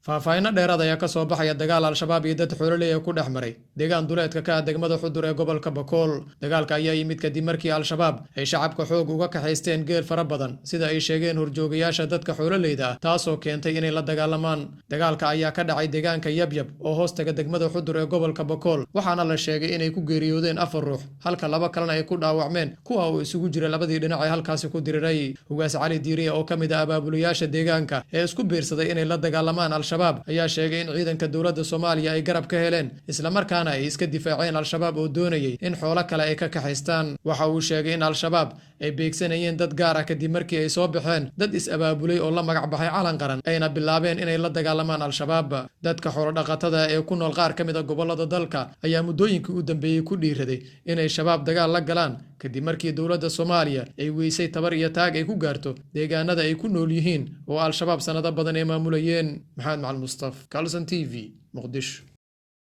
Faahfaahinno dheeraad ayaa ka soo baxaya dagaal Al-Shabaab iyo dad xoololey ah ku dhex maray deegaan duleedka ka ah degmada Xudur ee gobolka Bakool. Dagaalka ayaa yimid kadib markii Al-Shabaab ay shacabka xoog uga kaxaysteen geel fara badan, sida ay sheegeen horjoogayaasha dadka xoololeyda ah, taasoo keentay inay la dagaalamaan. Dagaalka ayaa ka dhacay deegaanka Yabyab oo hoostaga degmada Xudur ee gobolka Bakool, waxaana la sheegay inay ku geeriyoodeen afar ruux, halka laba kalena ay ku dhaawacmeen, kuwa uu isugu jira labadii dhinac ee halkaasi ku diriray. Ugaas Cali Diiriye oo ka mid ah abaabulayaasha deegaanka ee isku biirsaday inay la dagaalamaan Al-Shabaab ayaa sheegay in ciidanka dowladda Soomaaliya ay garab ka heleen, islamarkaana ay iska difaaceen Al-Shabaab oo doonayay in xoolo kale ay ka kaxaystaan. Waxa uu sheegay in Al-Shabaab ay beegsanayeen dad gaar ah kadib markii ay soo baxeen dad is-abaabulay oo la magac baxay Calan Qaran, ayna bilaabeen inay la dagaalamaan Al-Shabaab. Dadka xoolodhaqatada ee ku nool qaar ka mid a gobollada dalka ayaa muddooyinkii u dambeeyey ku dhiiraday inay Shabaab dagaal la galaan, kadib markii dowladda Soomaaliya ay weysay tabar iyo taag ay ku gaarto deegaanada ay ku nool yihiin oo Al-Shabaab sanado badan ay maamulayeen. Maxamed Macalin Mustaf, Carlson TV, Muqdisho.